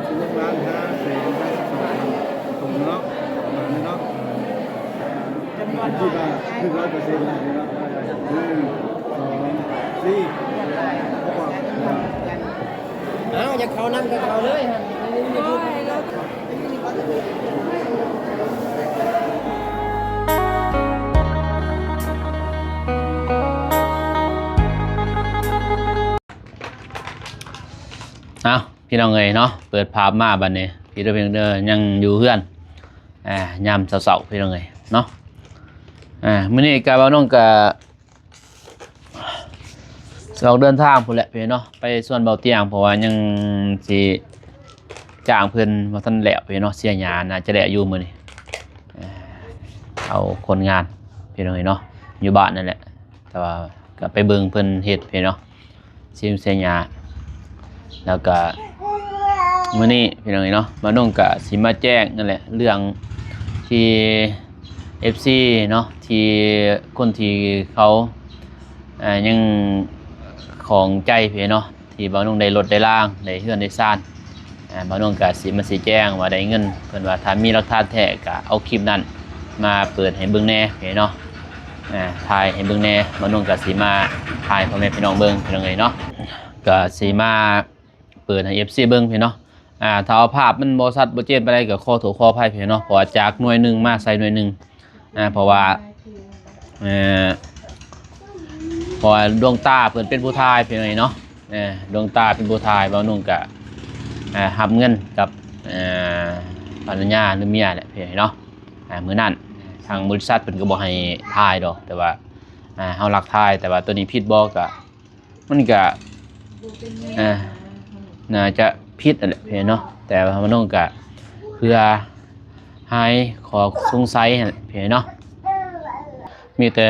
ສິບຫົກລ້ານຫ້າແສນຫ້າສິບສອງພັນຕົງເນາະ ປະມານນີ້ເນາະ ຈຳນວນທີ່ວ່າໜຶ່ງຮ້ອຍເປີເຊັນເນາະ ໜຶ່ງ ສອງ ສີ່ ເອົາ ຢາກເຂົ້ານຳກໍເຂົ້າເລີຍຫັ້ນ. ເອົາ ພີ່ນ້ອງເອີຍເນາະ ເປີດພາບມາບັດນີ້ ພີ່ນ້ອງເອີຍ ຍັງຢູ່ເຮືອນ ອ່າ ຍາມເຊົ້າໆ ພີ່ນ້ອງເອີຍເນາະ. ອ່າ ມື້ນີ້ກະ ບ່າວນົງກະ ຊິອອກເດີນທາງພຸ້ນແຫຼະພີ່ເນາະ ໄປສວນເບົາຕຽງ ເພາະວ່າຍັງຊິຈ້າງເພິ່ນບໍ່ທັນແລ້ວພີ່ເນາະ ເສຍຫຍ້າ ໜ້າຈະແລ້ວຢູ່ມື້ນີ້ ເອົາຄົນງານພີ່ນ້ອງເອີຍເນາະ ຢູ່ບ້ານນັ້ນແຫຼະ ແຕ່ວ່າກໍໄປເບິ່ງເພິ່ນເຮັດພີ່ເນາະ ຊິມເສຍຫຍ້າ. ແລ້ວກະມື້ນີ້ພີ່ນ້ອງເອີຍເນາະ ບ່າວນົງກະຊິມາແຈ້ງນັ້ນແຫຼະ ເລື່ອງທີ່ ເອັຟຊີ ເນາະ ທີ່ຄົນທີ່ເຂົາ ອ່າ ຍັງຂ້ອງໃຈພີ່ເນາະ ທີ່ບ່າວນົງໄດ້ລົດໄດ້ລາງ ໄດ້ເຮືອນໄດ້ຊານ ອ່າ ບ່າວນົງກະຊິມາຊີ້ແຈງວ່າໄດ້ເງິນ ເພິ່ນວ່າຖ້າມີຫຼັກຖານແທ້ກະເອົາຄລິບນັ້ນມາເປີດໃຫ້ເບິ່ງແດ່ພີ່ເນາະ ອ່າ ຖ່າຍໃຫ້ເບິ່ງແດ່ ບ່າວນົງກະຊິມາຖ່າຍໃຫ້ພໍ່ແມ່ພີ່ນ້ອງເບິ່ງພີ່ນ້ອງເອີຍເນາະ ກະຊິມາ ເປີດໃຫ້ ເອັຟຊີ ເບິ່ງພີ່ເນາະ. ອ່າ ຖ້າວ່າພາບມັນບໍ່ຊັດບໍ່ເຈນປານໃດກໍຂໍໂທດຂໍອະໄພພີ່ເນາະ ເພາະວ່າຈາກໜ່ວຍໜຶ່ງມາໃສ່ໜ່ວຍໜຶ່ງ ອ່າ ເພາະວ່າ ເອີ ເພາະວ່າດວງຕາເພິ່ນເປັນຜູ້ຖ່າຍພີ່ນ້ອງເນາະ ເອີ ດວງຕາເປັນຜູ້ຖ່າຍ ບ່າວນົງກະ ເອີ ຮັບເງິນກັບ ເອີ ພັນລະຍາ ຫຼື ເມຍແຫຼະພີ່ນ້ອງເນາະ. ອ່າ ມື້ນັ້ນທາງບໍລິສັດເພິ່ນກໍບໍ່ໃຫ້ຖ່າຍດອກ ແຕ່ວ່າ ອ່າ ເຮົາລັກຖ່າຍ ແຕ່ວ່າໂຕນີ້ຜິດບໍ່ກະ ມັນກະ ເອີ ໜ້າຈະຜິດຫັ້ນແຫຼະພີ່ນ້ອງເນາະ ແຕ່ວ່າບ່າວນົງກະເພື່ອຫາຍຂໍ້ສົງໄສຫັ້ນແຫຼະພີ່ນ້ອງເນາະ. ມີແຕ່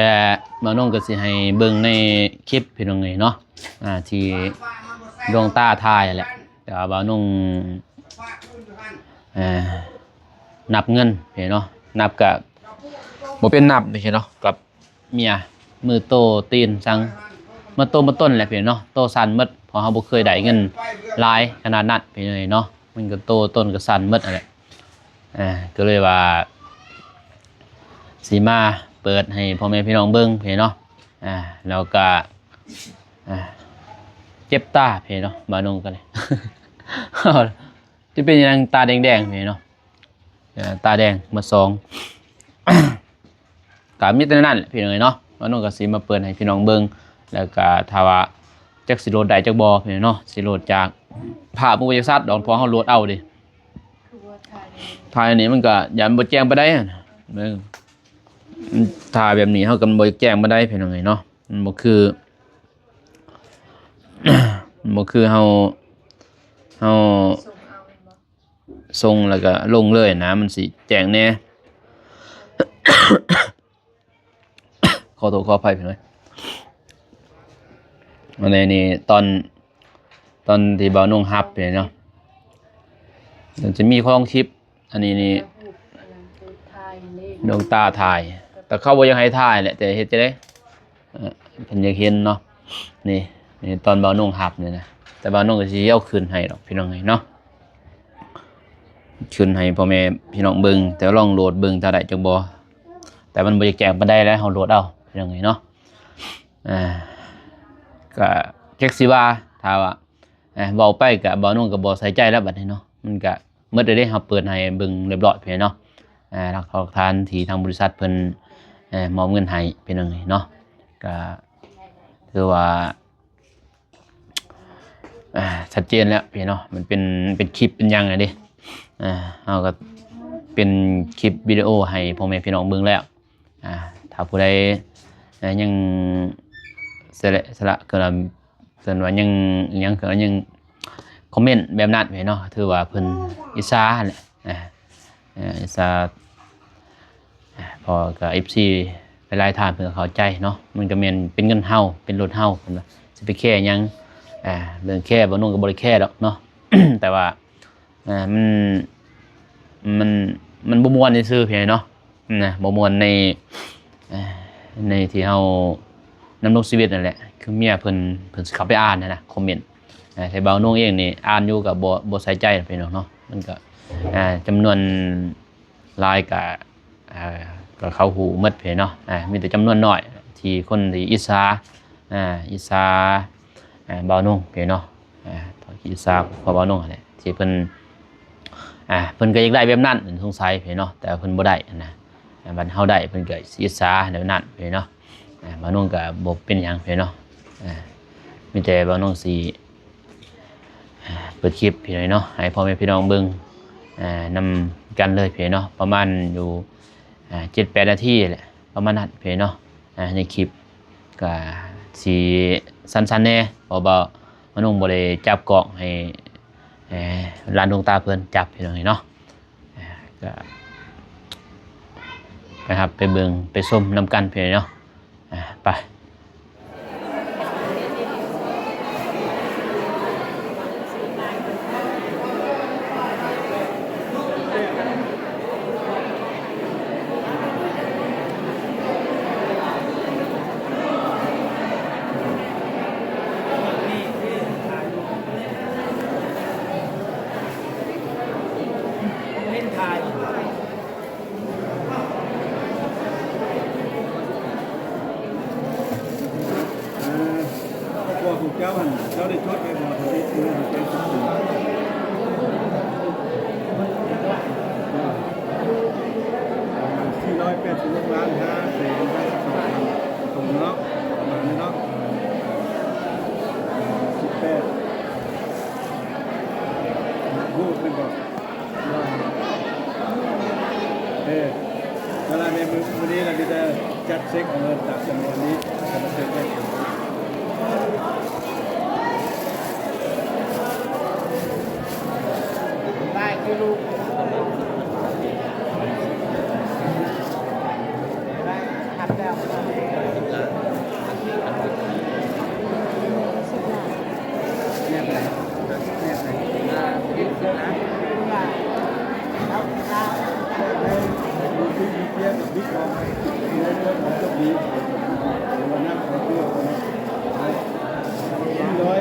ບ່າວນົງກະຊິໃຫ້ເບິ່ງໃນຄລິບພີ່ນ້ອງເອີຍເນາະ ອ່າ ທີ່ດວງຕາຖ່າຍຫັ້ນແຫຼະ ແຕ່ວ່າບ່າວນົງ ເອີ ນັບເງິນພີ່ນ້ອງເນາະ ນັບກະບໍ່ເປັນນັບເດ້ເນາະ ກັບ ເມຍ ມືໂຕຕີນສັງ ໝົດໂຕໝົດຕົນແຫຼະພີ່ນ້ອງເນາະ ໂຕສັ່ນໝົດ ເພາະເຮົາບໍ່ເຄີຍໄດ້ເງິນຫຼາຍຂະໜາດນັ້ນພີ່ນ້ອງເອີຍເນາະ ມັນກໍໂຕຕົນກໍສັ່ນໝົດຫັ້ນແຫຼະ. ອ່າ ກໍເລີຍວ່າຊິມາເປີດໃຫ້ພໍ່ແມ່ພີ່ນ້ອງເບິ່ງພີ່ນ້ອງເນາະ ອ່າ ແລ້ວກໍ ອ່າ ເຈັບຕາພີ່ນ້ອງເນາະ ບ່າວນົງກໍເລີຍ ຈະເປັນຫຍັງຕາແດງໆ ພີ່ນ້ອງເນາະ ເອີ ຕາແດງໝົດສອງ ກໍມີແຕ່ນັ້ນແຫຼະພີ່ນ້ອງເອີຍເນາະ ບ່າວນົງກໍຊິມາເປີດໃຫ້ພີ່ນ້ອງເບິ່ງ ແລ້ວກໍຖ້າວ່າຈັກຊິໂຫຼດໄດ້ຈັກບໍ່ພີ່ນ້ອງເນາະ ຊິໂຫຼດຈາກພາບບໍ່ຢາກຊັດດອກ ເພາະເຮົາໂຫຼດເອົາເດ້ ຖ່າຍອັນນີ້ມັນກໍຢ້ານບໍ່ແຈ້ງປານໃດ ເບິ່ງ ຖ້າແບບນີ້ເຮົາກໍບໍ່ແຈ້ງປານໃດພີ່ນ້ອງເອີຍເນາະ ມັນບໍ່ຄື ບໍ່ຄືເຮົາ ເຮົາ ສົ່ງແລ້ວກໍລົງເລີຍນະ ມັນຊິແຈ້ງແດ່ ຂໍໂທດຂໍອະໄພພີ່ນ້ອງເອີຍ. ອັນນີ້ນີ້ຕອນ ຕອນທີ່ບ່າວນົງຮັບນີ້ເນາະ ມັນຈະມີຂອງຄລິບ ອັນນີ້ນີ້ ດວງຕາຖ່າຍ ແຕ່ເຂົາບໍ່ຢາກໃຫ້ຖ່າຍແຫຼະ ແຕ່ເຮັດຈັ່ງໃດ ເອີ ເພິ່ນຢາກເຫັນເນາະ ນີ້ ນີ້ຕອນບ່າວນົງຮັບນີ້ນະ ແຕ່ບ່າວນົງກໍຊິເອົາຂຶ້ນໃຫ້ດອກພີ່ນ້ອງເອີຍເນາະ ຂຶ້ນໃຫ້ພໍ່ແມ່ພີ່ນ້ອງເບິ່ງ ແຕ່ລອງໂຫຼດເບິ່ງຖ້າໄດ້ຈັກບໍ່ ແຕ່ມັນບໍ່ຢາກແຈ້ງປານໃດແຫຼະ ເຮົາໂຫຼດເອົາພີ່ນ້ອງເອີຍເນາະ ອ່າ ກໍຈັກຊິວ່າ ຖ້າວ່າ ອ່າ ເວົ້າໄປກໍບ່າວນົງກໍບໍ່ໃສ່ໃຈແລ້ວບັດນີ້ເນາະ ມັນກໍໝົດແລ້ວເດ້ ເຮົາເປີດໃຫ້ເບິ່ງຮຽບຮ້ອຍພຸ້ນເນາະ ອ່າ ຫຼັກຖອກຖານທີ່ທາງບໍລິສັດເພິ່ນ ເອີ ມອບເງິນໃຫ້ພີ່ນ້ອງເນາະ ກໍຖືວ່າ ອ່າ ຊັດເຈນແລ້ວພີ່ນ້ອງເນາະ ມັນເປັນ ເປັນຄລິບເປັນຫຍັງແລ້ວເດ້ ອ່າ ເຮົາກໍເປັນຄລິບວິດີໂອໃຫ້ພໍ່ແມ່ພີ່ນ້ອງເບິ່ງແລ້ວ ອ່າ ຖ້າຜູ້ໃດ ເອີ ຍັງສະແລະ ສະລະ ເອີ້ນວ່າ ເອີ້ນວ່າຍັງ ຍັງ ຍັງຄອມເມັນແບບນັ້ນແມ່ນເນາະ ຖືວ່າເພິ່ນອິດສາຫັ້ນແຫຼະ ອ່າ ເອີ ອິດສາ ອ່າ ເພາະກໍເອັຟຊີຫຼາຍໆທ່ານເພິ່ນກໍເຂົ້າໃຈເນາະ ມັນກໍແມ່ນເປັນເງິນເຮົາ ເປັນລົດເຮົາ ເພິ່ນວ່າຊິໄປແຄຫຍັງ ອ່າ ເລື່ອງແຄບ່າວນົງກໍບໍ່ໄດ້ແຄດອກເນາະ ແຕ່ວ່າ ອ່າ ມັນ ມັນ ມັນບໍ່ມ່ວນຊື່ໆ ພີ່ນ້ອງເນາະ ນະ ບໍ່ມ່ວນໃນ ໃນທີ່ເຮົາດຳລົງຊີວິດນັ້ນແຫຼະ ຄືເມຍເພິ່ນ ເພິ່ນຊິເຂົ້າໄປອ່ານຫັ້ນນະ ຄອມເມັນ ອາ ແຕ່ບ່າວນົງເອງນີ້ອ່ານຢູ່ກໍບໍ່ ບໍ່ໃສ່ໃຈພີ່ນ້ອງເນາະ ມັນກໍ ອາ ຈຳນວນຫຼາຍກໍ ອາ ກໍເຂົາຮູ້ໝົດພີ່ນ້ອງເນາະ ອາ ມີແຕ່ຈຳນວນໜ້ອຍທີ່ຄົນທີ່ອິດສາ ອາ ອິດສາ ອາ ບ່າວນົງພີ່ນ້ອງເນາະ ອາ ອິດສາພໍ່ບ່າວນົງຫັ້ນແຫຼະ ທີ່ເພິ່ນ ອາ ເພິ່ນກໍຢາກໄດ້ແບບນັ້ນ ສົງໄສພີ່ນ້ອງເນາະ ແຕ່ວ່າເພິ່ນບໍ່ໄດ້ຫັ້ນນະ ອາ ບັດເຮົາໄດ້ເພິ່ນກໍຊິອິດສາແນວນັ້ນພີ່ນ້ອງເນາະ ອາ ບ່າວນົງກໍບໍ່ເປັນຫຍັງພີ່ນ້ອງເນາະ ອາ ມີແຕ່ບ່າວນົງຊິ ອາ ເປີດຄລິບພີ່ນ້ອງເນາະ ໃຫ້ພໍ່ແມ່ພີ່ນ້ອງເບິ່ງ ອາ ນຳກັນເລີຍພີ່ນ້ອງເນາະ ປະມານຢູ່ ອາ ເຈັດແປດນາທີແຫຼະ ປະມານນັ້ນພີ່ນ້ອງເນາະ ອາ ໃນຄລິບກໍຊິສັ້ນໆແດ່ ເພາະວ່າບ່າວນົງບໍ່ໄດ້ຈັບກ້ອງໃຫ້ ເອີ ຫຼານດວງຕາເພິ່ນຈັບພີ່ນ້ອງເນາະ ອາ ກໍໄປຮັບໄປເບິ່ງໄປຊົມນຳກັນພີ່ນ້ອງເນາະ ອາ ໄປ. ອ່າ ຄອບຄົວຂອງເຈົ້າຫັ້ນ ເຈົ້າໄດ້ຈົດໄວ້ບໍ່ ທະບຽນຊື່ ແຈ້ງຊັບສິນ? ສີ່ຮ້ອຍແປດສິບຫົກລ້ານຫ້າແສນຫ້າສິບສອງພັນ ຕົງເນາະ ປະມານນີ້ເນາະ ສິບແປດ ຮູດແມ່ນບໍ່? ເອີ ເວລາໃນມື້ ມື້ນີ້ລະມີແຕ່ຈັດເຊັກເອົາເງິນຕາມຈຳນວນນີ້ ແລ້ວກໍມາເຊັກໄວ້. ໄດ້ຄືລູກ ໄດ້ຮັບແລ້ວ ສິບລ້ານ ແນບໃດ? ແນບໃດ? ສີ່ຮ້ອຍ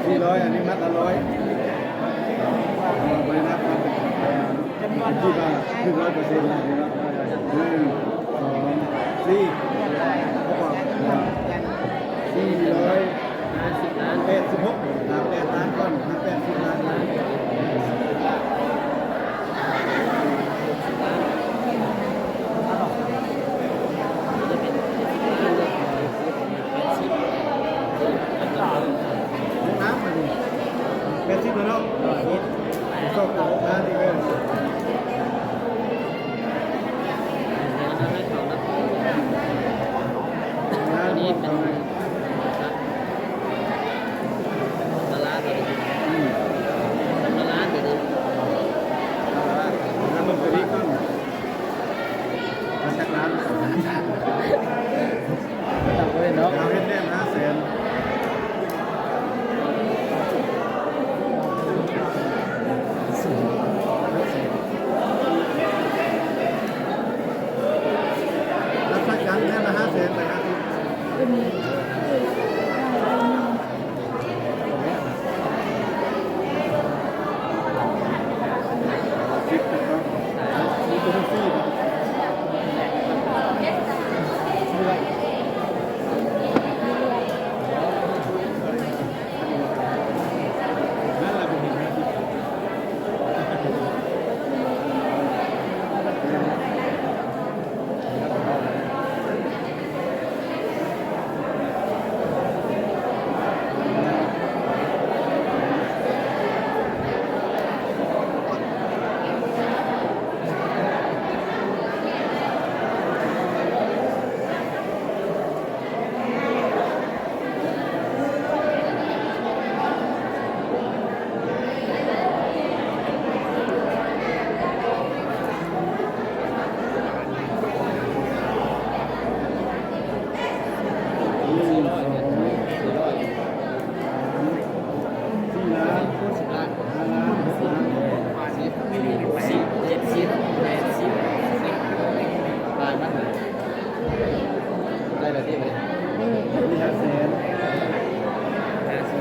ສີ່ຮ້ອຍ ອັນນີ້ມັດລະຮ້ອຍ ບໍ່ໄດ້ນັບມັດ ຈຳນວນທີ່ວ່າໜຶ່ງຮ້ອຍເປີເຊັນ ໜຶ່ງ ສອງ ສີ່ ເຂົາບອກ ສີ່ຮ້ອຍແປດສິບຫົກ ຫາແປດລ້ານກ່ອນ ຫາແປດສິບລ້ານກ່ອນ ແປດສິບແລ້ວເນາະ ສອງ ຫ້າ ນີ້ເລີຍ ອັນນີ້ເປັນ ຕະຫຼາດເລີຍ ອືມ ຕະຫຼາດເລີຍ ເອົາລະ ເບິ່ງຕົວນີ້ກ່ອນ ມາຈັກລ້ານ ສອງລ້ານ ເອົາເລີຍເນາະ ເຮົາເຮັດແໜ້ນຫ້າແສນ ສູງ ຫ້າແສນ.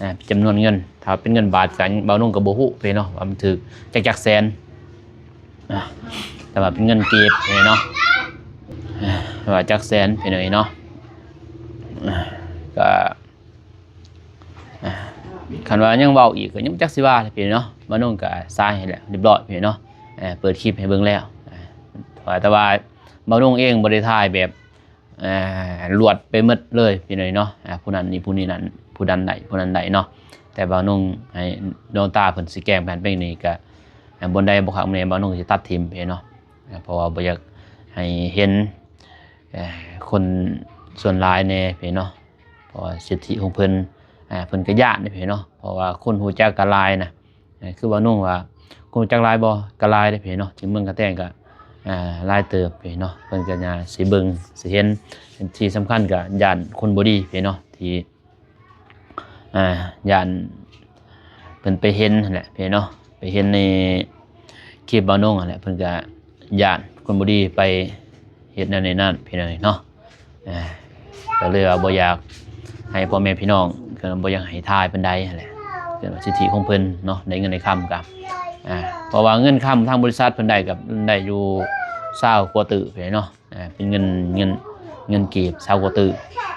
ອ່າ ຈຳນວນເງິນ. ຖ້າເປັນເງິນບາດກໍ ບ່າວນົງກໍບໍ່ຮູ້ພີ່ນ້ອງເນາະ ວ່າມັນຖືກຈັກ ຈັກແສນ ອ່າ ແຕ່ວ່າເປັນເງິນກີບພີ່ນ້ອງເນາະ ອ່າ ວ່າຈັກແສນພີ່ນ້ອງເນາະ ອ່າ ກໍ ອ່າ ຄັນວ່າຍັງເວົ້າອີກກໍຍັງບໍ່ຈັກຊິວ່າແຫຼະພີ່ນ້ອງເນາະ. ບ່າວນົງກໍສາຍໃຫ້ແລ້ວຮຽບຮ້ອຍພີ່ນ້ອງເນາະ ເປີດຄລິບໃຫ້ເບິ່ງແລ້ວ ອ່າ ແຕ່ວ່າບ່າວນົງເອງບໍ່ໄດ້ຖ່າຍແບບ ອ່າ ລວດໄປໝົດເລີຍພີ່ນ້ອງເນາະ ອ່າ ຜູ້ນັ້ນນີ້ ຜູ້ນີ້ນັ້ນ ຜູ້ນັ້ນໄດ້ ຜູ້ນັ້ນໄດ້ເນາະ. ແຕ່ບ່າວນົງໃຫ້ດວງຕາເພິ່ນຊິແກ້ງແຜນເປັນນີ້ກໍ ອ່າ ບ່ອນໃດບໍ່ຄັກແນ່ ບ່າວນົງຊິຕັດຖິ້ມພີ່ນ້ອງເນາະ ອ່າ ເພາະວ່າບໍ່ຢາກໃຫ້ເຫັນ ເອີ ຄົນສ່ວນຫຼາຍແນ່ພີ່ນ້ອງເນາະ ເພາະວ່າສິດທິຂອງເພິ່ນ ອ່າ ເພິ່ນກໍຢ້ານເດ້ພີ່ນ້ອງເນາະ ເພາະວ່າຄົນຮູ້ຈັກກໍຫຼາຍນະ. ອ່າ ຄືບ່າວນົງວ່າ ຄົນຮູ້ຈັກຫຼາຍບໍ່? ກໍຫຼາຍເດ້ພີ່ນ້ອງເນາະ ທີ່ເມືອງກະແຕງກໍ ອ່າ ຫຼາຍເຕີບພີ່ນ້ອງເນາະ. ເພິ່ນກໍຢາກຊິເບິ່ງຊິເຫັນ ທີ່ສຳຄັນກໍຢ້ານຄົນບໍ່ດີພີ່ນ້ອງເນາະ ທີ່ ອ່າ ຢ້ານເພິ່ນໄປເຫັນຫັ້ນແຫຼະພີ່ນ້ອງເນາະ ໄປເຫັນໃນຄລິບບ່າວນົງຫັ້ນແຫຼະ ເພິ່ນກໍຢ້ານຄົນບໍ່ດີໄປເຮັດແນວໃນນັ້ນພີ່ນ້ອງເນາະ. ອ່າ ກໍເລີຍວ່າບໍ່ຢາກໃຫ້ພໍ່ແມ່ພີ່ນ້ອງ ກໍບໍ່ຢາກໃຫ້ຖ່າຍປານໃດຫັ້ນແຫຼະ ເປັນວ່າສິດທິຂອງເພິ່ນເນາະ ໄດ້ເງິນໄດ້ຄຳກໍ ອ່າ ເພາະວ່າເງິນຄຳທາງບໍລິສັດເພິ່ນໄດ້ກໍໄດ້ຢູ່ຊາວກວ່າຕື້ພີ່ນ້ອງເນາະ ອ່າ ເປັນເງິນ ເງິນ ເງິນກີບຊາວກວ່າຕື້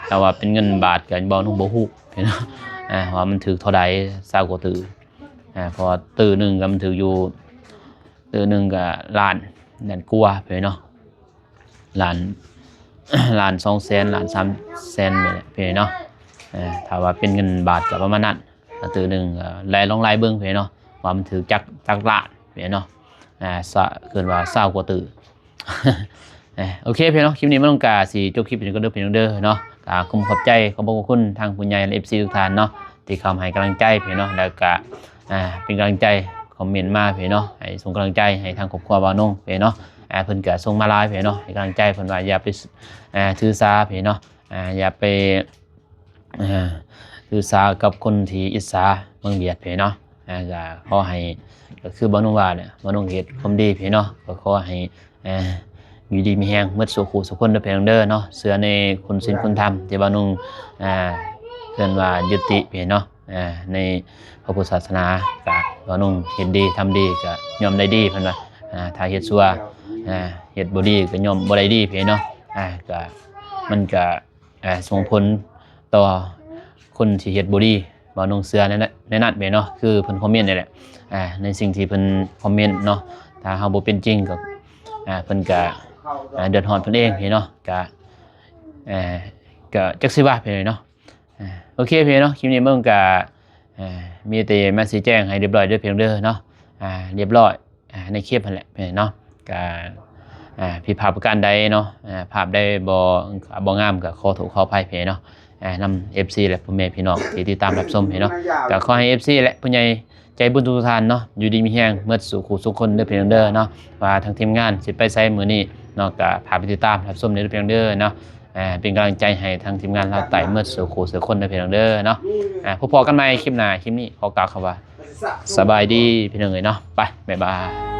ແຕ່ວ່າເປັນເງິນບາດກໍບໍ່ ບໍ່ຮູ້ພີ່ນ້ອງເນາະ ອ່າ ວ່າມັນຖືກເທົ່າໃດ ຊາວກວ່າຕື້ ອ່າ ເພາະວ່າຕື້ໜຶ່ງກໍມັນຖືກຢູ່ ຕື້ໜຶ່ງກໍລ້ານ ລ້ານກວ່າພີ່ນ້ອງເນາະ ລ້ານ ລ້ານສອງແສນ ລ້ານສາມແສນນີ້ແຫຼະພີ່ນ້ອງເນາະ. ອ່າ ຖ້າວ່າເປັນເງິນບາດກໍປະມານນັ້ນ ຕື້ໜຶ່ງກໍໄລ່ລອງໄລ່ເບິ່ງພີ່ນ້ອງເນາະ ວ່າມັນຖືກຈັກ ຈັກລ້ານພີ່ນ້ອງເນາະ ອ່າ ສະ ເອີ້ນວ່າຊາວກວ່າຕື້. ເອີ ໂອເຄພີ່ນ້ອງເນາະ ຄລິບນີ້ມາລົງກະຊິຈົບຄລິບເປັນກ່ອນເດີພີ່ນ້ອງເດີເນາະ. ກໍຂອບໃຈ ຂອບພະຄຸນທາງຜູ້ໃຫຍ່ ແລະ ເອັຟຊີ ທຸກທ່ານເນາະ ທີ່ເຂົ້າມາໃຫ້ກຳລັງໃຈພີ່ນ້ອງເນາະ ແລ້ວກະ ອ່າ ເປັນກຳລັງໃຈ ຄອມເມັນມາພີ່ນ້ອງເນາະ ໃຫ້ສົ່ງກຳລັງໃຈໃຫ້ທາງຄອບຄົວບ່າວນົງພີ່ນ້ອງເນາະ. ອ່າ ເພິ່ນກະສົ່ງມາຫຼາຍພີ່ນ້ອງເນາະ ໃຫ້ກຳລັງໃຈ ເພິ່ນວ່າຢ່າໄປ ອ່າ ຖືສາພີ່ນ້ອງເນາະ ອ່າ ຢ່າໄປ ອ່າ ຖືສາກັບຄົນທີ່ອິດສາເມືອງຫວຽດເພເນາະ. ອ່າ ກໍຂໍໃຫ້ ກໍຄືບ່າວນົງວ່າແຫຼະ ບ່າວນົງເຮັດຄວາມດີເພເນາະ ກໍຂໍໃຫ້ ອ່າ ຢູ່ດີມີແຮງໝົດສູ່ຄູ່ສູ່ຄົນເດີເພເດີເນາະ. ເຊື່ອໃນຄຸນສິນຄຸນທຳທີ່ບ່າວນົງ ອ່າ ເອີ້ນວ່າຍຸຕິເພເນາະ ອ່າ ໃນພະພຸດທະສາສະໜາ ກໍບ່າວນົງເຮັດດີທຳດີກໍຍ່ອມໄດ້ດີເພິ່ນວ່າ. ອ່າ ຖ້າເຮັດຊົ່ວ ອ່າ ເຮັດບໍ່ດີກໍຍ່ອມບໍ່ໄດ້ດີເພເນາະ. ອ່າ ກໍມັນກໍ ອ່າ ສົ່ງຜົນຕໍ່ຄົນທີ່ເຮັດບໍ່ດີ ບ່າວນົງເຊື່ອໃນນັ້ນເພເນາະ ຄືເພິ່ນຄອມເມັນນີ້ແຫຼະ ອ່າ ໃນສິ່ງທີ່ເພິ່ນຄອມເມັນເນາະ. ຖ້າເຮົາບໍ່ເປັນຈິງກໍ ອ່າ ເພິ່ນກະ ອ່າ ເດືອດຮ້ອນເພິ່ນເອງເພເນາະ ກະ ເອີ ກະຈັກຊິວ່າເພເນາະ. ອ່າ ໂອເຄເພເນາະ ຄລິບນີ້ມັນກະ ອ່າ ມີແຕ່ມາຊີ້ແຈງໃຫ້ຮຽບຮ້ອຍເດີເພເດີເນາະ ອ່າ ຮຽບຮ້ອຍ ອ່າ ໃນຄລິບຫັ້ນແຫຼະເນາະ. ກະ ອ່າ ຜິດພາດປະການໃດເນາະ ອ່າ ພາບໃດບໍ່ ບໍ່ງາມກໍຂໍໂທດຂໍອະໄພເພເນາະ ອ່າ ນຳເອັຟຊີ ແລະ ພໍ່ແມ່ພີ່ນ້ອງທີ່ຕິດຕາມຮັບຊົມເພເນາະ. ກໍຂໍໃຫ້ເອັຟຊີ ແລະ ຜູ້ໃຫຍ່ໃຈບຸນທຸກໆທ່ານເນາະ ຢູ່ດີມີແຮງໝົດສູ່ຄູ່ສູ່ຄົນເດີເພເດີເນາະ. ວ່າທາງທີມງານຊິໄປໃສມື້ນີ້ເນາະ ກໍພາໄປຕິດຕາມຮັບຊົມເດີເພເດີເນາະ. ອ່າ ເປັນກຳລັງໃຈໃຫ້ທາງທີມງານລາວໃຕ້ໝົດສູ່ຄູ່ສູ່ຄົນເດີເພເດີເນາະ. ອ່າ ພົບກັນໃໝ່ຄລິບໜ້າ ຄລິບນີ້ຂໍກ່າວຄຳວ່າ ສະບາຍດີພີ່ນ້ອງເອີຍເນາະ ໄປ ບາຍບາຍ.